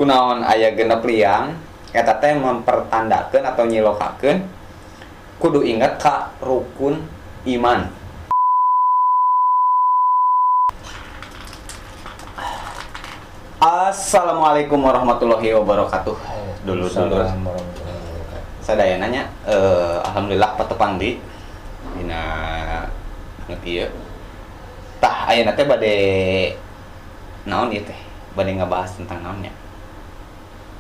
Kunaon aya 6 liang eta teh mempertandakeun atau nyilokakeun kudu inget ka rukun iman. Assalamualaikum warahmatullahi wabarakatuh. Dulur-dulur. Sadayana nya alhamdulillah patepang di dina banget ieu. Tah ayeuna teh bade naon ieu teh? Bade ngabahas tentang naon nya?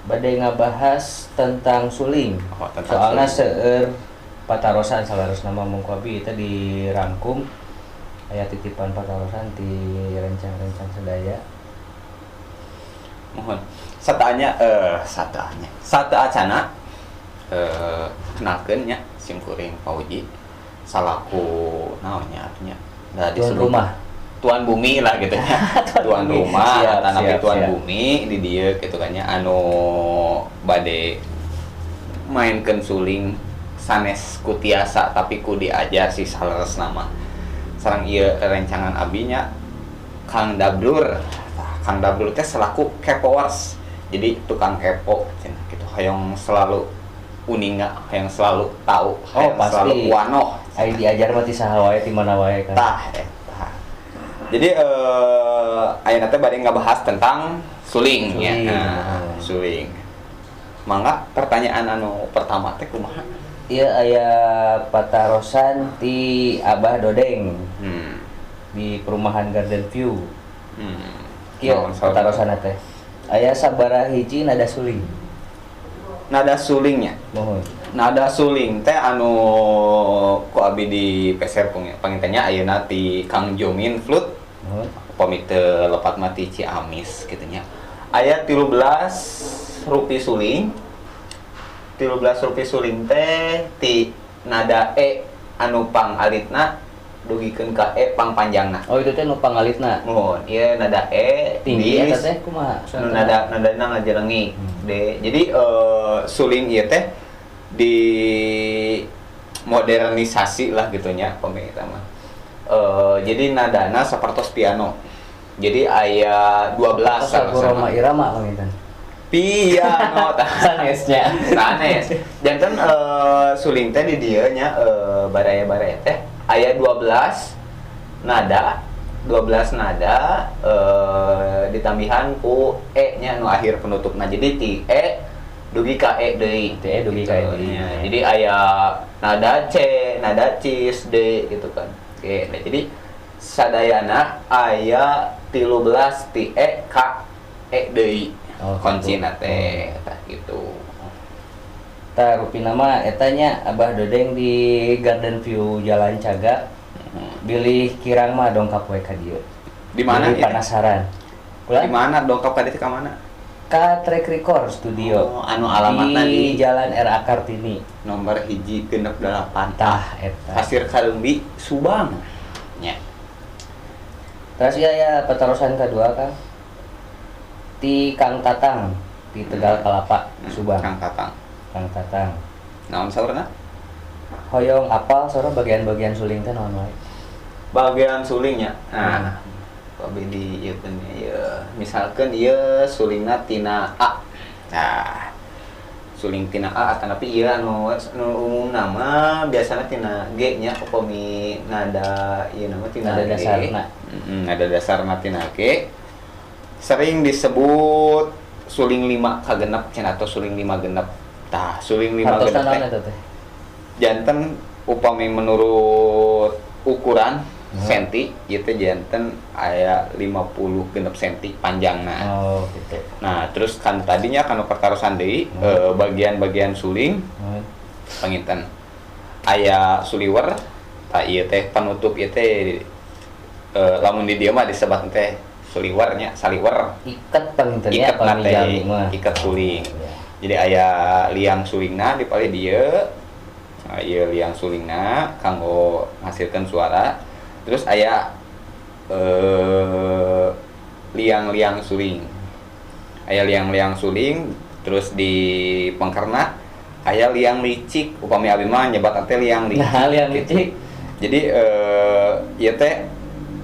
Bade ngabahas tentang suling. Oh, tentang soalna suling. Seueur patarosan salarosna mah mung ku abi teh dirangkum aya titipan patarosan ti rencang-rencang sadaya. Mohon. Satanya sata acana kenalkeun nya sim kuring Pauji salaku naon nya artinya da Tuan rumah. Tuan bumi lah gitu nya. Tuan bumi. Rumah, Siap, tanapi siap, tuan siap. Bumi di dieu gitu kan nya anu bade mainkeun suling sanes ku tiasa tapi ku diajar si saleresna mah. Sareng ieu rerencangan abi nya Kang Dablur. Tah, Kang Dablur teh selaku kepoers. Jadi tukang kepo cenah gitu, hoyong selalu uninga, hoyong selalu tahu, Oh, hoyong pasti. selalu wanoh. Ai diajar mah ti saha wae ti mana wae kan. Tah eta. Jadi ayeuna teh bade ngabahas tentang suling nya. Suling. Nah, suling. Mangga pertanyaan anu pertama teh kumaha? Ieu aya patarosan ti Abah Dodeng di perumahan Garden View. Ieu Naon saur? patarosanna teh. Aya sabaraha hiji nada suling? Nada sulingnya. Mohon. Nada suling teh anu ku abi di peser panginten nya ayeuna ti Kang Jomin Flute. Mohon. Upami teu lepat mah ti Ciamis kitu nya. Aya 13 rupi suling. 13 rupi suling teh ti nada E anu pangalitna dugikeun ka E pangpanjangna. Oh, itu teh nu pangalitna. Mohon, ieu nada E Tinggi bis, eta teh kumaha? nu nada nadana ngajelengi D. Jadi suling ieu teh di modernisasi lah gitu nya pemerintah mah. Jadi nadana sapertos piano. Jadi aya 12 Tos lagu sama-sama. Rhoma Irama panginten. Piano tah. Sanesnya. Sanes. Janten suling teh di dieu nya baraya-baraya teh aya 12 nada, 12 nada ditambihan ku E nya nu akhir penutupna. Jadi ti E dugi ka E deui. Ti E dugi ka E Gitu, deui. nya. Jadi aya nada C, nada cis, D gitu kan. Oke, nah jadi sadayana aya 13 ti E ka E deui. Oh, gitu. Kuncina teh tah gitu. Tah rupina mah eta nya Abah Dodeng di Garden View Jalan Cagak. Bilih kirang mah dongkap we ka dieu. Di mana Bilih ieu? Penasaran. Kula Di mana dongkap ka dieu ka mana? Ka Track Record Studio. Oh, anu alamatna di di Jalan RA Kartini. Nomor 1 68. Tah eta. Pasir Kareumbi, Subang. Nya. Terus ya ya patarosan kedua Kang. Ti Kang Tatang di Tegal Kalapa, Subang. Kang Tatang. Kang Tatang. Naon saurna? Hoyong apal saur bagian-bagian suling teh naon wae? Bagian sulingnya. Nah, abi di ieu teh ieu. Misalkan ieu sulingna tina A. Nah, suling tina A atanapi ieu anu anu umumna mah biasana tina G nya upami nada ieu nama tina Nada G. dasarna. Nada dasarna tina G. Sering disebut suling 5 kagenep cenah atau suling 5 genep. Tah, suling 5 Hartosna genep naon teh. eta teh? Janten upami menurut ukuran senti ieu teh janten aya 50 genep senti panjangna. Oh, gitu. Nah, terus kan tadinya kanu pertarosan deui bagian-bagian suling panginten aya suliwer tah ieu teh penutup ieu teh lamun di dieu mah disebat teh suliwer nya, saliwer. Iket panginten nya Iket na pami teh, jami mah. iket suling. Iya. Jadi aya liang sulingna di palih dieu. Nah, ieu liang sulingna kanggo ngasilkeun suara. Terus aya liang-liang suling. Aya liang-liang suling, terus di pengkerna aya liang licik. Upami abi mah nyebat teh liang licik. Nah, liang gitu. licik. Jadi ieu teh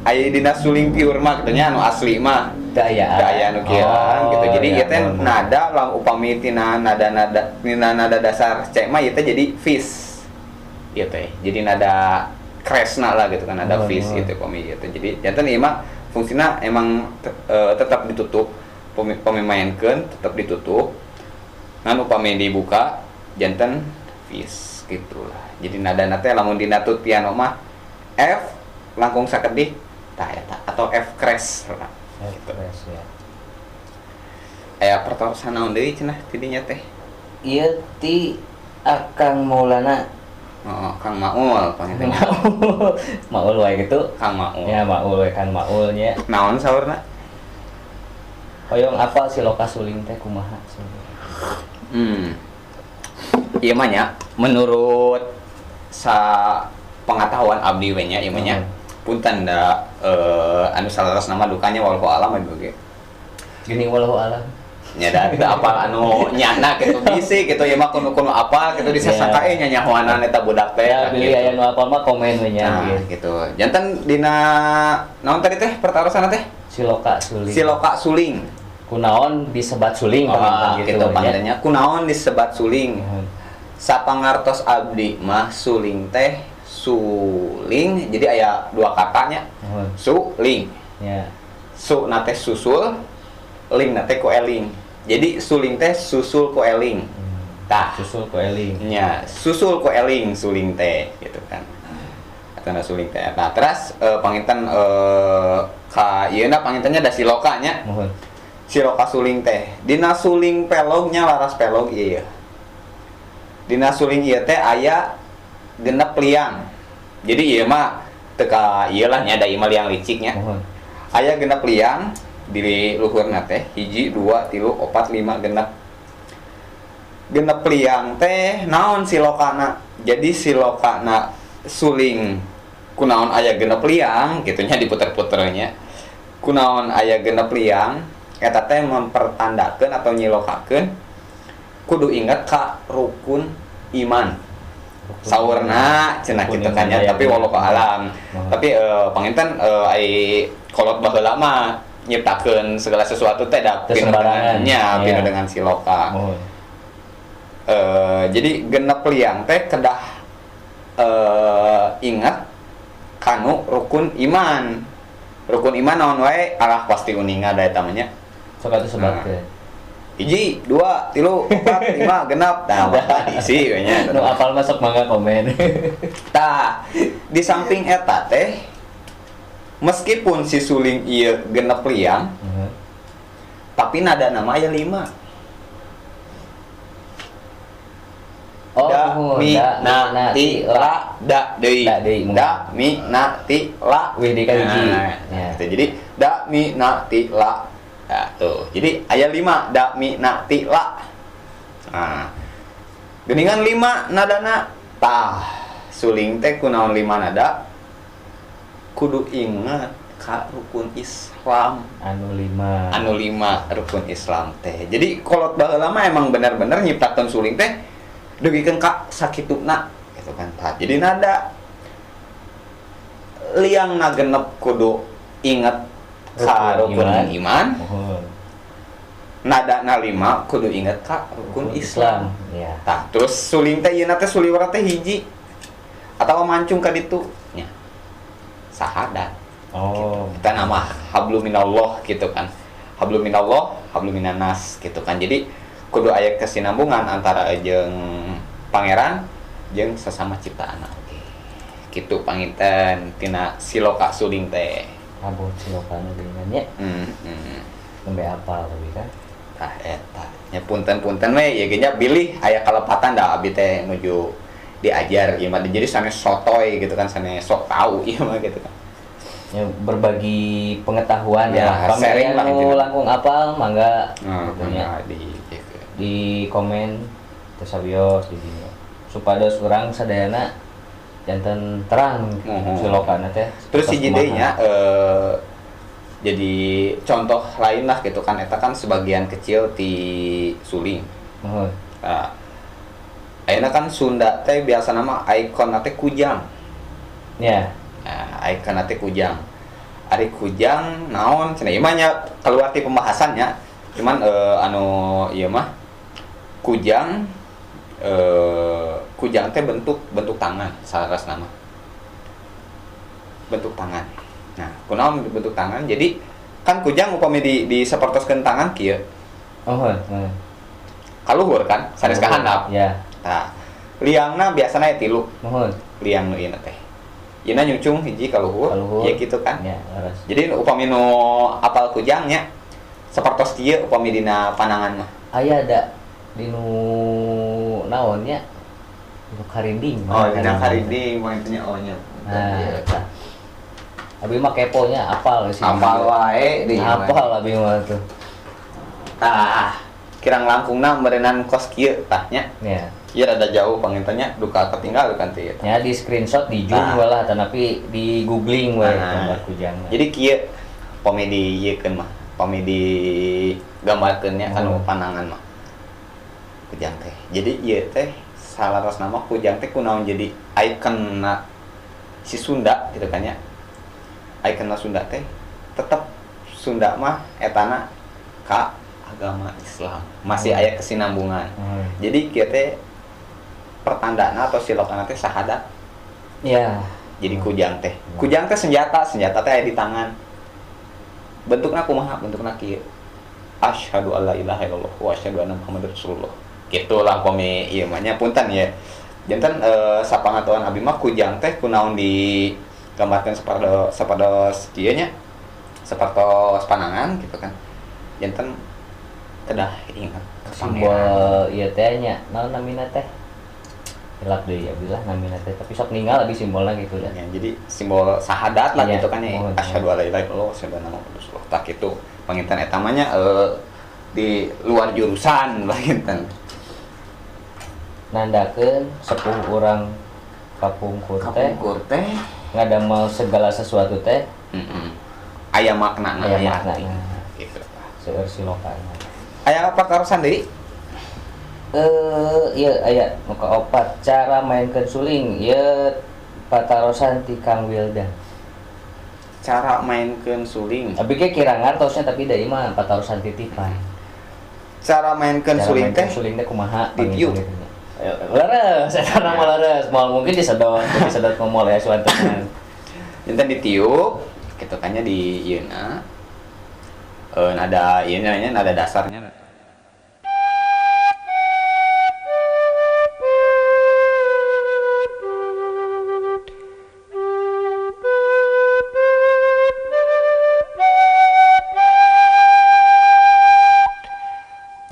aya dina suling pure mah katanya anu asli mah. Teu aya. Teu aya nu kirang gitu. Jadi ieu teh nada lang upami tina nada-nada tina nada dasar C mah ieu teh jadi fis. Ieu teh. Jadi nada kresna lah gitu kan, nada fis gitu upami ieu teh. Jadi janten ieu mah fungsina emang tetap ditutup, pami mainkeun tetap ditutup. Ngan upami dibuka janten fis gitulah. Jadi nadana teh lamun dina tut piano mah F langkung sakedih tah eta atau F crash lah. F crash ya. Aya pertarosan naon deui cenah ti dinya teh? Ieu ti Akang Maulana. Oh, Kang Maul panggilna. Maul wae gitu. Kang Maul. Ya Maul we Kang Maul nya. Naon saurna? Hoyong apal siloka suling teh kumaha saurna? Ieu mah nya menurut sa pengetahuan abdi we nya ieu mah nya. Punten da anu saleresna mah dukanya wallahu alam we ge. Gini wallahu alam. Nya da teu apal anu nyana kitu bisi kitu ieu mah kudu apal kitu disasangka nyanyahoanan eta budak teh. Ya bilih aya nu apal mah komen we nya gitu. Janten dina naon tadi teh pertarosanna teh? Siloka suling. Siloka suling. Kunaon disebat suling gitu panggilnya. Kunaon disebat suling. Sapangartos abdi mah suling teh suling jadi aya dua katanya. Suling. Ya. Su na teh susul, ling na teh ku eling. Jadi suling teh susul ku eling. Tah, susul ku eling. Nya, susul ku eling suling teh gitu kan. Atana suling teh. Nah, terus panginten ka ieu na pangintennya da siloka nya. Muhun. Siloka suling teh. Dina suling pelognya laras pelog ieu. Dina suling ieu teh aya genep liang. Jadi ieu mah teu ka ieu lah nya da ieu mah liang licik nya. Aya genep liang di luhurna teh 1 2 3 4 5 genep. Genep liang teh naon silokana. Jadi silokana suling kunaon aya genep liang kitu nya diputer-puternya. Kunaon aya genep liang eta teh mempertandakeun atau nyilokakeun kudu inget ka rukun iman. Saurna cenah kitu kan nya, tapi wallahu alam. Tapi panginten ai kolot baheula mah nyiptakeun segala sesuatu teh da pinu dengan nya, pinu dengan siloka. Jadi genep liang teh kedah inget kanu rukun iman. Rukun iman naon wae alah pasti uninga da eta mah nya. Sok atuh sebatkeun. 1, 2, 3, 4, 5, genap. Nah, maka diisi we nya. Nu apal mah sok mangga komen. Tah, di samping eta teh meskipun si suling ieu genep liang, tapi nada nama aya 5. Oh, da, mi, na, ti, la, da, deui. Da, mi, na, ti, la. Wih, deui ka hiji. Nah, gitu. Jadi da, mi, na, ti, la. Nah, tuh. Jadi aya 5 da, mi, na, ti, la. Nah, geuningan 5 nadana. Tah, suling teh kunaon 5 nada? Kudu inget ka rukun Islam. Anu 5. Anu 5 rukun Islam teh. Jadi kolot baheula mah emang bener-bener nyiptakeun suling teh dugikeun ka sakituna gitu kan. Tah, jadi nada liang na genep kudu inget ka rukun iman. Nada na 5 kudu inget ka rukun Islam. Ya. Tah, terus suling teh ieu teh suliwara teh hiji atawa mancung ka ditu nya. Sahadat. Oh. Gitu. Kita nama hablum minallah gitu kan. Hablum minallah, hablum minanas gitu kan. Jadi kudu aya kesinambungan antara jeung pangeran jeung sesama ciptaan oge. Kitu panginten tina siloka suling teh. Abot silokana geuningan nya. Nembe apal tapi kan. Tah eta. Nya punten-punten we ieu ge nya bilih aya kalepatan da abi teh nuju diajar ieu mah jadi sanes sotoy gitu kan, sanes sok tahu ieu mah gitu kan. Ya, berbagi pengetahuan ya, sharing lah intinya. Langkung apal mangga mangga di komen tersawios di dinya supados urang sadayana janten terang silokana teh. Terus hiji deui nya jadi contoh lain lah gitu kan, eta kan sebagian kecil ti suling. Nah, ayeuna kan Sunda teh biasa nama ikon teh kujang. Ya. Nah, ikon teh kujang. Ari kujang naon cenah ieu mah nya keluar ti pembahasannya. Cuman anu ieu mah kujang kujang teh bentuk bentuk tangan salarasna mah. Bentuk tangan. Nah, kunaon bentuk tangan? Jadi kan kujang upami di sapertoskeun tangan kieu. Oh, heeh. Kaluhur kan, sanes ka handap. Ya. Tah, liangna biasana aya tilu. Muhun. Liang nu ieu teh. Ieu nyucung hiji kaluhur, Kaluhur. Ya gitu kan. Ya, leres. Jadi upami nu apal kujang nya sapertos kieu upami dina panangan mah. Aya da dinu naon nya? Dinu karinding. Oh, dina karinding mah nya oh nya. Nah, eta. Abi mah keponya apal sih. Apal wae di. Apal abi mah tuh. Tah, kirang langkungna meureunan kos kieu tah nya. Ya. Ieu rada jauh pangintennya duka ketinggal kan teh. Ya di screenshot di zoom Nah. we lah tapi di googling we Nah. gambar kujang. Jadi kieu pami di ieukeun mah, pami di gambarkeun nya kanu panangan mah. Kujang teh. Jadi ieu teh salarasna mah kujang teh kunaon jadi ikonna si Sunda gitu kan nya. Ikonna Sunda teh tetep Sunda mah etana ka agama Islam. Masih aya kesinambungan. Jadi kieu teh pertandana atau silokana teh sahadat. Ya. Jadi kujang teh. Kujang teh senjata, senjata teh aya di tangan. Bentukna kumaha? Bentukna kieu. Asyhadu alla ilaha illallah wa asyhadu anna Muhammadar Rasulullah. Gitulah pami ieu mah nya punten ya. Janten sapangatoan abi mah kujang teh kunaon digambarkeun sapados kieu nya. Sapertos panangan gitu kan. Janten kedah ingat simbol ieu teh nya. Naon namina teh? Hilap deui abi lah namina teh, tapi sok ninggal abi simbolna gitu dah. Ya, jadi simbol sahadat lah ya, gitu kan ya. Asyhadu alla ilaha illallah wa asyhadu anna Muhammadar Rasulullah. Tah kitu panginten eta mah nya di luar jurusan panginten. Nandakeun sepuh urang kapungkur teh. Kapungkur teh ngadamel segala sesuatu teh. Heeh. Aya maknana, aya maknana. Gitu. Seueur silokana. Aya patarosan deui? Iya aya nu kaopat cara mainkeun suling ieu patarosan ti Kang Wildan. Cara mainkeun suling. Abi ge kira ngartosnya tapi da ieu mah patarosan titipan. Cara mainkeun suling teh suling teh kumaha? Ditiup. Leres, eta mah leres. Moal mungkin disedot, disedot ngomol ya suantenan. Janten ditiup, kitu kan nya di ieuna. Nada ieu nya nada dasarnya.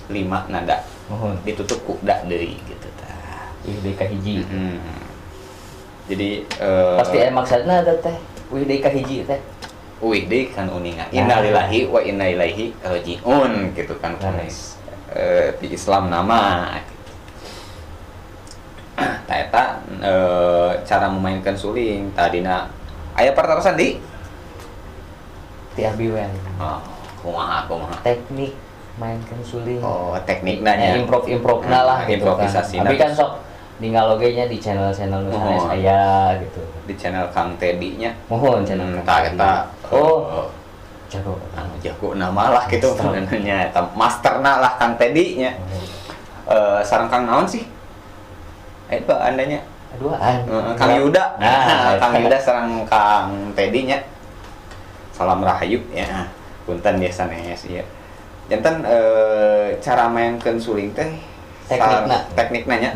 Lima nada. Mohon. Ditutup ku da deui gitu tah. Wih deui ka hiji. Jadi pasti aya maksudna eta teh. Wih deui ka hiji teh. Wih deui kan uninga. Innalillahi wa inna ilaihi rajiun gitu kan. Di Islam nama. Tah eta cara memainkan suling tadina aya patarosan di ti abi we. Oh, kumaha kumaha. Teknik mainkan suling. Oh, teknikna nya. Improv-improvna lah gitu improvisasi. Kan. Tapi kan sok ninggal oge nya di channel-channel nu sanes aya gitu. Di channel Kang Teddy nya. Mohon channel Kang Teddy. Eta oh, jago. Anu jago nama lah gitu sebenarnya eta masterna lah Kang Teddy nya. Sareng Kang naon sih? Eta andanya. Duaan. Kang Yuda. Nah, Kang Yuda sareng Kang Teddy nya. Salam rahayu ya. Punten ya sanes ieu. Janten cara mainkeun suling teh teknikna nya.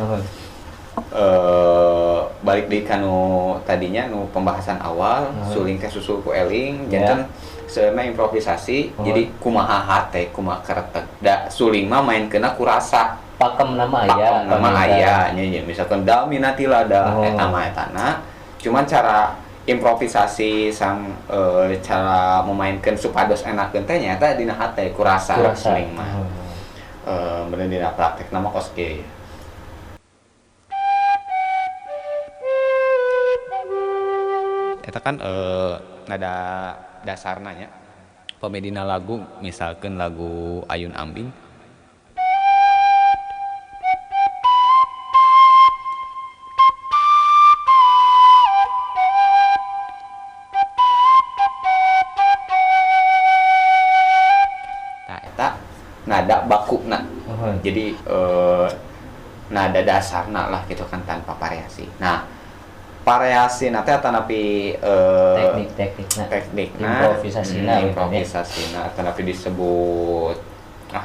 Balik deui kanu tadinya nu pembahasan awal, suling teh susul ku eling, janten seueurna improvisasi, jadi kumaha hate, kumaha keretek. Da suling mah mainkeunna ku rasa. Pakem nama aya, pakem nama aya nya misalkan da minati lada eta mah etana. Cuman cara improvisasi sang cara memainkan supados enakeun teh nyaeta dina hate ku rasa suling mah. Bener dina praktek nama kos ge. Eta kan nada dasarna nya. Pami dina lagu misalkan lagu Ayun Ambing. Jadi nada dasarna lah gitu kan tanpa variasi. Nah, variasi nanti atanapi Teknik-teknikna. Teknikna, Improvisasina, gitu nya. Improvisasina atanapi disebut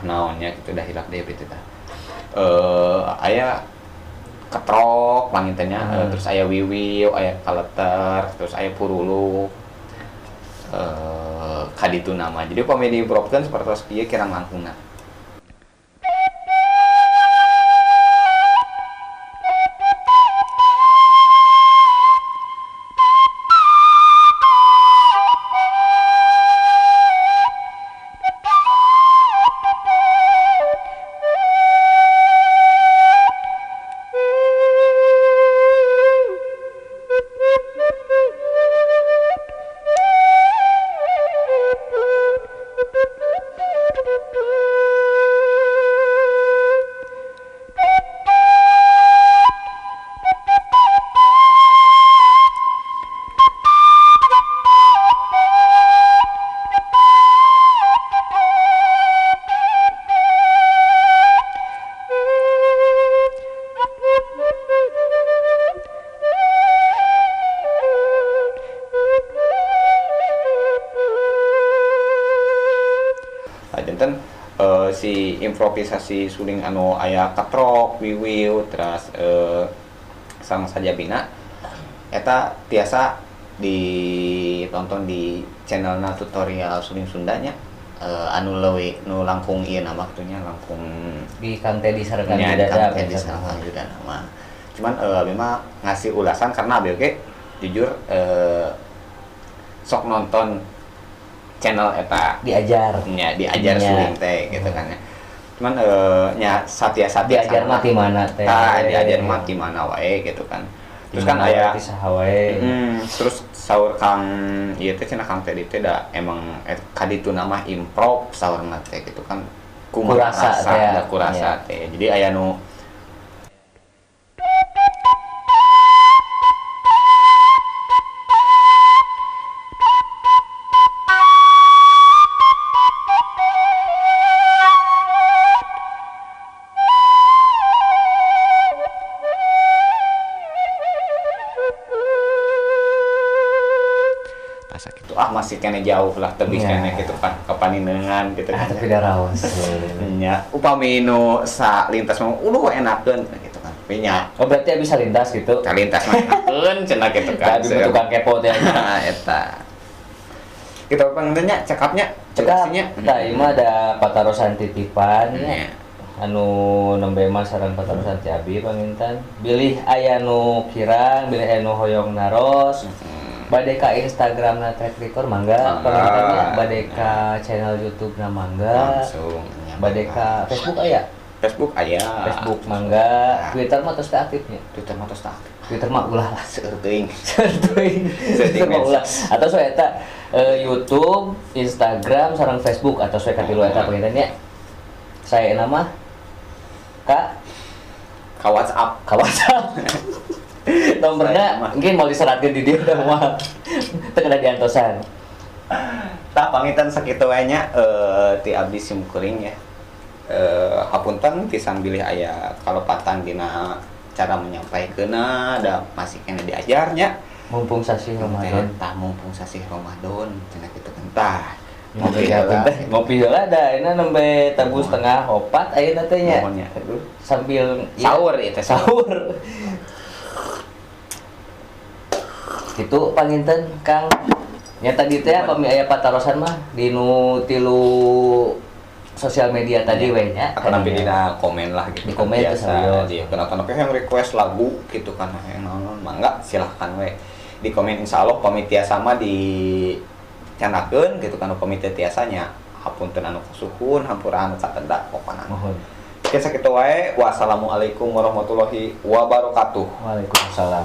naonnya gitu dah, hilap deh gitu tah. Aya ketrok panginten nya, terus aya wiwiu, aya kaleter, terus aya puruluk. Kaditu nama. Jadi upami diimprovkeun sapertos kieu kirang langkungna. Nah, janten si improvisasi suling anu aya ketrok, wiwiu, terus sang sajabina eta tiasa ditonton di channelna tutorial suling Sundanya, anu leuwih nu langkung ieu nama kitu nya, langkung Di Kang Teddy sareng nya, di Yudada, Kang Teddy misalnya. Sareng Yudada mah. Cuman abi mah ngasih ulasan karena abi oge jujur sok nonton channel eta. Diajar. Nya, diajar Nya. suling teh gitu kan ya. Cuman nya satia-satia Diajar sama. mah ti mana teh? Tah, diajar mah ti mana wae gitu kan. Terus kan Ti mana aya wae, ti saha wae. Terus saur Kang ieu teh cenah Kang Teddy teh da emang kaditu nama improv saurna teh gitu kan. Kumaha Kurasa rasa, teh ya. da kurasa Iya. teh. Jadi aya nu asa gitu, masih kene jauh lah, tebih Iya. kene gitu kan, kapaninengan gitu kan. Tapi da raos. Nya, upami nu salintas mah uluh enakeun gitu kan. Tapi nya Oh, berarti bisa lintas gitu. salintas mah enakeun cenah gitu kan. Abi mah tukang kepo teh. Nah, eta. Kita panggilnya cekapnya, Cekap. cekapnya. Tah, ieu mah ada patarosan titipan. Nya. Anu nembe mah sareng patarosan ti abi panginten. Bilih aya nu kirang, bilih aya nu hoyong naros. Bade ka Instagram na Track Record mangga, Mangga. panginten nya. Bade ka channel YouTube na mangga. Langsung. Nya, Bade ka Facebook aya? Facebook aya. Facebook mangga, Twitter mah tos teu aktifnya. Twitter mah tos teu aktif. Twitter mah ulah lah. Seueur teuing. Teuing. Twitter mah ulah. Atau so eta YouTube, Instagram sareng Facebook atau so katilu eta panginten nya. Saya nama Kak Ka WhatsApp. Ka WhatsApp. Nomornya mungkin mau diseratkan di dia udah mah. Teu kena diantosan. Tah pangitan sakitu wae nya, ti abdi simkuring ya. Hapunten pisan bilih aya kalepatan dina cara menyampaikeunna da masih kena diajarnya. Mumpung sasih Ramadan. Tah mumpung sasih Ramadan cenah kitu kan tah. Ngopi Ngopi heula. Ngopi heula da ayeuna nembe tabuh 3:30 ayeuna teh nya. Mohon nya. Sambil Sahur ieu teh sahur. Itu panginten Kang. Nya tadi teh pami aya patarosan mah di nu tilu sosial media tadi we nya. Atau nanti dina komen lah gitu. Di komen kan, teh biasa sawios. Aja. Kenapa kenapa yang request lagu gitu kan yang naon mangga silahkan we. Di komen insyaallah pami tiasa mah di canakeun gitu kan upami teu tiasanya. Hapunten anu kasuhun, hampura anu katendak pokona. Mohon. Oke sakitu wae. Wassalamualaikum warahmatullahi wabarakatuh. Waalaikumsalam.